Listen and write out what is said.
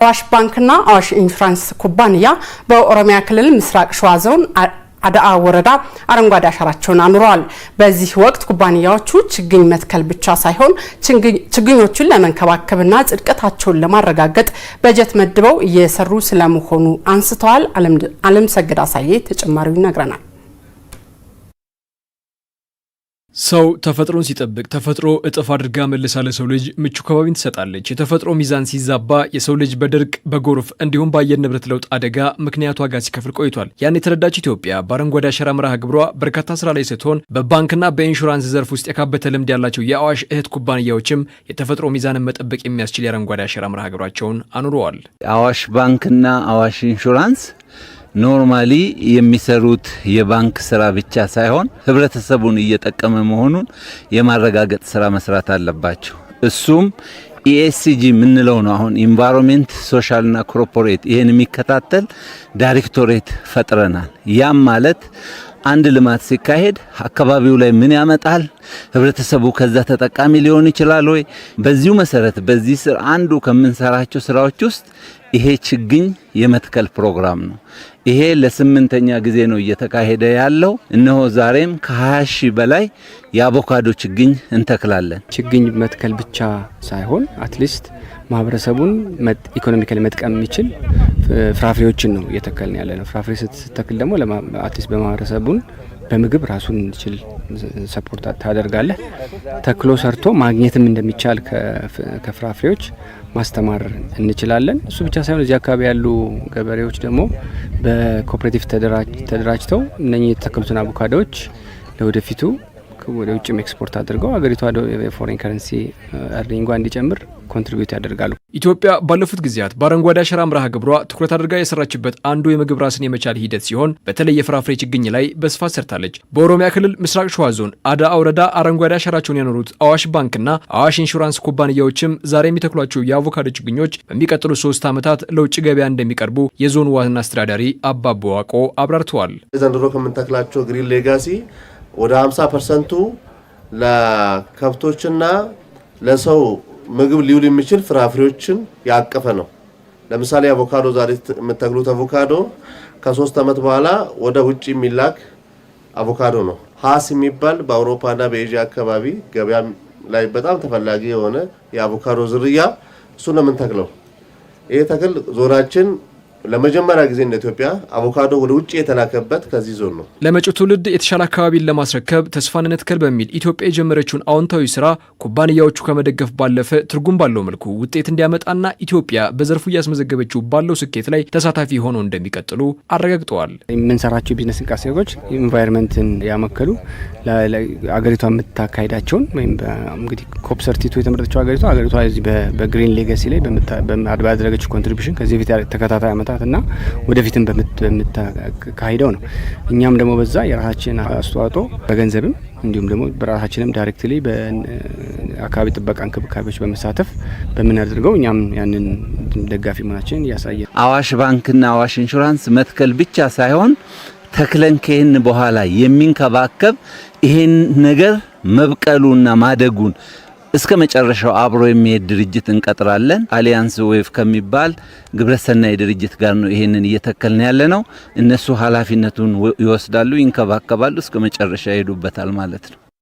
አዋሽ ባንክና አዋሽ ኢንሹራንስ ኩባንያ በኦሮሚያ ክልል ምስራቅ ሸዋ ዞን አዳአ ወረዳ አረንጓዴ አሻራቸውን አኑረዋል። በዚህ ወቅት ኩባንያዎቹ ችግኝ መትከል ብቻ ሳይሆን ችግኞቹን ለመንከባከብና ጽድቀታቸውን ለማረጋገጥ በጀት መድበው እየሰሩ ስለመሆኑ አንስተዋል። አለም ሰገድ አሳዬ ተጨማሪው ይነግረናል። ሰው ተፈጥሮን ሲጠብቅ ተፈጥሮ እጥፍ አድርጋ መልሳ ለሰው ልጅ ምቹ ከባቢን ትሰጣለች። የተፈጥሮ ሚዛን ሲዛባ የሰው ልጅ በድርቅ፣ በጎርፍ እንዲሁም በአየር ንብረት ለውጥ አደጋ ምክንያት ዋጋ ሲከፍል ቆይቷል። ያን የተረዳች ኢትዮጵያ በአረንጓዴ አሻራ መርሃ ግብሯ በርካታ ስራ ላይ ስትሆን፣ በባንክና በኢንሹራንስ ዘርፍ ውስጥ የካበተ ልምድ ያላቸው የአዋሽ እህት ኩባንያዎችም የተፈጥሮ ሚዛንን መጠበቅ የሚያስችል የአረንጓዴ አሻራ መርሃ ግብራቸውን አኑረዋል። አዋሽ ባንክና አዋሽ ኢንሹራንስ normally የሚሰሩት የባንክ ስራ ብቻ ሳይሆን ህብረተሰቡን እየጠቀመ መሆኑን የማረጋገጥ ስራ መስራት አለባቸው። እሱም ESG የምንለው ነው። አሁን environment፣ social ና corporate ይሄን የሚከታተል ዳይሬክቶሬት ፈጥረናል። ያም ማለት አንድ ልማት ሲካሄድ አካባቢው ላይ ምን ያመጣል፣ ህብረተሰቡ ከዛ ተጠቃሚ ሊሆን ይችላል ወይ? በዚሁ መሰረት በዚህ ስር አንዱ ከምንሰራቸው ስራዎች ውስጥ ይሄ ችግኝ የመትከል ፕሮግራም ነው። ይሄ ለስምንተኛ ጊዜ ነው እየተካሄደ ያለው። እነሆ ዛሬም ከ20 ሺህ በላይ የአቮካዶ ችግኝ እንተክላለን። ችግኝ መትከል ብቻ ሳይሆን at least ማህበረሰቡን economically መጥቀም የሚችል ፍራፍሬዎችን ነው እየተከልን ያለ ነው። ፍራፍሬ ስትተክል ደግሞ at least በማህበረሰቡን በምግብ ራሱን እንዲችል support ታደርጋለህ። ተክሎ ሰርቶ ማግኘትም እንደሚቻል ከፍራፍሬዎች ማስተማር እንችላለን። እሱ ብቻ ሳይሆን እዚህ አካባቢ ያሉ ገበሬዎች ደግሞ በ cooperative ተደራጅተው እነኚህ የተተከሉትን አቮካዶዎች ለወደፊቱ ወደ ውጭም ኤክስፖርት አድርገው ሀገሪቷ የ foreign currency earning ኧ እንዲጨምር contribute ያደርጋሉ። ኢትዮጵያ ባለፉት ጊዜያት በአረንጓዴ አሻራ መርሃ ግብሯ ትኩረት አድርጋ የሰራችበት አንዱ የምግብ ራስን የመቻል ሂደት ሲሆን፣ በተለይ የፍራፍሬ ችግኝ ላይ በስፋት ሰርታለች። በኦሮሚያ ክልል ምስራቅ ሸዋ ዞን አዳ ወረዳ አረንጓዴ አሻራቸውን ያኖሩት አዋሽ ባንክና አዋሽ ኢንሹራንስ ኩባንያዎችም ዛሬ የሚተክሏቸው የአቮካዶ ችግኞች በሚቀጥሉት 3 ዓመታት ለውጭ ገበያ እንደሚቀርቡ የዞኑ ዋና አስተዳዳሪ አባቦ ዋቆ አብራርተዋል። ዘንድሮ ከምንተክላቸው green legacy ወደ 50% ኡ ለከብቶችና ለሰው ምግብ ሊውል የሚችል ፍራፍሬዎችን ያቀፈ ነው። ለምሳሌ አቮካዶ፣ ዛሬ የምተክሉት አቮካዶ ከ3 ዓመት በኋላ ወደ ውጭ የሚላክ አቮካዶ ነው። ሀስ የሚባል በአውሮፓና በኤዥያ አካባቢ ገበያ ላይ በጣም ተፈላጊ የሆነ የአቮካዶ ዝርያ፣ እሱ ነው የምንተክለው። ይህ ተክል ዞናችን ለመጀመሪያ ጊዜ እንደ ኢትዮጵያ አቮካዶ ወደ ውጭ የተላከበት ከዚህ ዞን ነው። ለመጪው ትውልድ የተሻለ አካባቢን ለማስረከብ ተስፋን እንትከል በሚል ኢትዮጵያ የጀመረችውን አዎንታዊ ስራ ኩባንያዎቹ ከመደገፍ ባለፈ ትርጉም ባለው መልኩ ውጤት እንዲያመጣና ኢትዮጵያ በዘርፉ እያስመዘገበችው ባለው ስኬት ላይ ተሳታፊ ሆነው እንደሚቀጥሉ አረጋግጠዋል። የምንሰራቸው የቢዝነስ እንቅስቃሴዎች environment ን ያማከሉ፣ አገሪቷ የምታካሂዳቸውን ወይም እንግዲህ COP 32 የተመረጠችው ሀገሪቷ በ green legacy ላይ ባደረገችው contribution ከዚህ በፊት ተከታታይ ዓመታት እና ወደፊትም በምታካሂደው ነው። እኛም ደግሞ በዛ የራሳችን አስተዋጽኦ በገንዘብም እንዲሁም ደግሞ በራሳችንም directly በአካባቢ ጥበቃ እንክብካቤዎች በመሳተፍ በምናደርገው እኛም ያንን ደጋፊ መሆናችንን እያሳየ አዋሽ ባንክና አዋሽ ኢንሹራንስ መትከል ብቻ ሳይሆን ተክለን ከይህን በኋላ የሚንከባከብ፣ ይሄን ነገር መብቀሉና ማደጉን እስከ መጨረሻው አብሮ የሚሄድ ድርጅት እንቀጥራለን። አሊያንስ ዌቭ ከሚባል ግብረሰናይ ድርጅት ጋር ነው ይሄንን እየተከልን ያለ ነው። እነሱ ኃላፊነቱን ይወስዳሉ፣ ይንከባከባሉ፣ እስከ መጨረሻ ይሄዱበታል ማለት ነው።